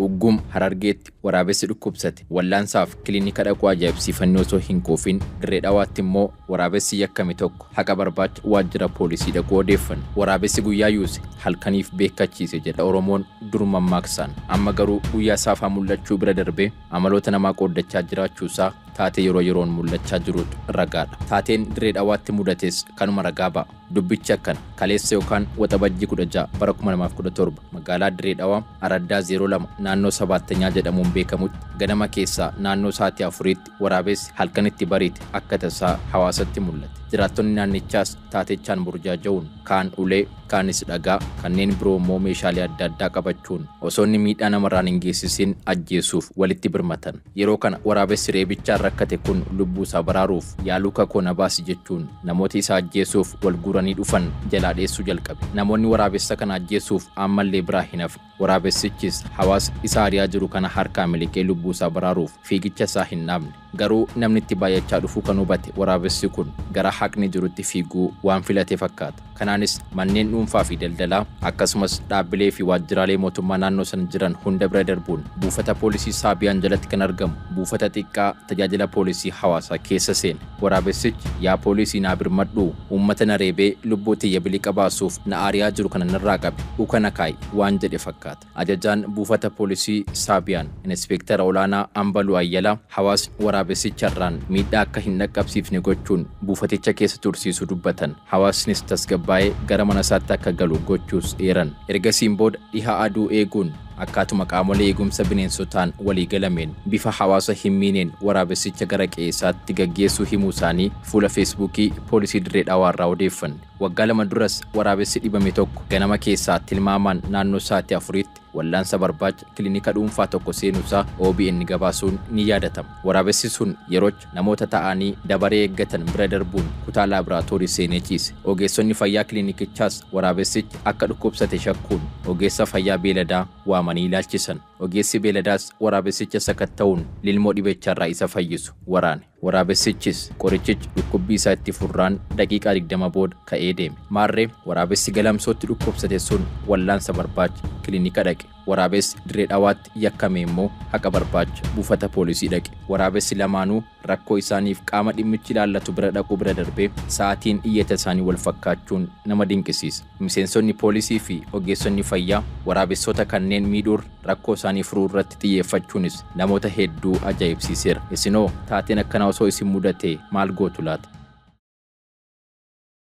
Uggum Harargeetti waraabessi dhukkubsate wallaansaaf kilinika dhaquu ajaa'ibsiifannoo osoo hin quufin, Dirree Dhawaatti immoo waraabessi yakkame tokko haqa barbaacha waajjira poolisii dhaquu odeeffanne. Waraabessi guyyaa yuuse halkaniif beekkachiise jedha Oromoon dur mammaaksaan. Amma garuu guyyaa saafaa mul'achuu bira darbee amaloota namaa qooddachaa jiraachuusaa taatee yeroo yeroon mul'achaa jirutu ragaadha. Taateen Dirree Dhawaatti mudates kanuma ragaa ba'a. Dubbichi akkana: kaleessa yookaan Waxabajjii 16 bara 2017 magaalaa Dirree Dhawaa Araddaa 02 naannoo Sabaattanyaa jedhamuun beekamutti ganama keessaa naannoo sa'aatii 4tti waraabessi halkanitti bariite akka tasaa hawaasatti mul'ate. Jiraattonni naannichaas taatechaan burjaaja'uun kaan ulee, kaanis dhagaa, kanneen biroo immoo meeshaalee adda addaa qabachuun osoo inni miidhaa namarraan hin geessisin ajjeesuuf walitti birmatan. Yeroo kana waraabessi reebichaan rakkate kun lubbuu isaa baraaruuf yaaluu kakoo na baasi jechuun namoota isa ajjeesuuf wal guuranii dhufan jalaa dheessuu jalqabe. Namoonni waraabessa kana ajjeesuuf ammallee biraa hin hafne. Waraabessichis hawaasa isa ari'aa jiru kana harkaa miliqee lubbuu isaa baraaruuf fiigicha isaa hin dhaabne. Garuu namni itti baay'achaa dhufuu kan hubate waraabessi kun gara haqni jirutti fiiguu waan filate fakkaata. Kanaanis manneen dhuunfaa fi daldalaa akkasumas dhaabbilee fi waajjiraalee mootummaa naannoo sana jiran hunda bira darbuun buufata poolisii Saabiyaan jalatti kan argamu buufata xiqqaa tajaajila poolisii hawaasaa keessa seene. Waraabessichi, "Yaa poolisii, naa birmadhuu, uummata na reebee lubbuu tiyya biliqa baasuuf na aariyaa jiru kana narraa qabe, uka na kaa'i," waan jedhe fakkaata. Ajajaan buufata poolisii Saabiyaan Inispeektara olaanaa Ambaluu Ayyalaa hawaasni waraabessicharraan miidhaa akka hin dhaqqabsiifne gochuun buufaticha keessa tursiisuu dubbatan. Hawaasnis tasgabbaa'ee gara mana isaatti akka galu gochuus eeran. Ergasiin booda dhiha aduu eeguun akkaatuma qaamolee eegumsa bineensotaan walii galameen bifa hawaasa hin miineen waraabessicha gara qe'eessaatti gaggeessuu himuu isaanii fuula Feesbuukii poolisii Dirree Dhawaarraa odeeffanne. Waggaa 2 duras waraabessi dhibame tokko ganama keessaa tilmaamaan naannoo sa'aatii 4tti wallaansa barbaacha kilinika dhuunfaa tokko seenuusaa OBN gabaasuun ni yaadatama. Waraabessi sun yeroocha namoota ta'anii dabaree eeggatan bira darbuun kutaa laaboraatoorii seenee ciise. Ogeessonni fayyaa kilinikichaas waraabessichi akka dhukkubsate shakkuun ogeessa fayyaa beeladaa waamanii ilaalchisan. Ogeessi beeladaas waraabessicha sakatta'uun lilmoo dhibecharraa isa fayyisu waraane. Waraabessichis qorichichi dhukkubbii isaa itti furraan daqiiqaa 20 booda ka'ee deeme. Maarree waraabessi Galamsootti dhukkubsate sun wallaansa barbaacha kilinika dhaqe. Waraabessi Dirree Dhawaatti yakkame immoo haqa barbaacha buufata poolisii dhaqe. Waraabessi lamaanuu rakkoo isaaniif qaama dhimmichi ilaallatu bira dhaquu bira darbee sa'aatiin iyyata isaanii wal fakkaachuun nama dinqisiisa. Miseensonni poolisii fi ogeessonni fayyaa waraabessoota kanneen miidhuur rakkoo isaanii furuu irratti xiyyeeffachuunis namoota hedduu ajaa'ibsiiseera. Isinoo taateen akkanaa osoo isin mudate maal gootu laata?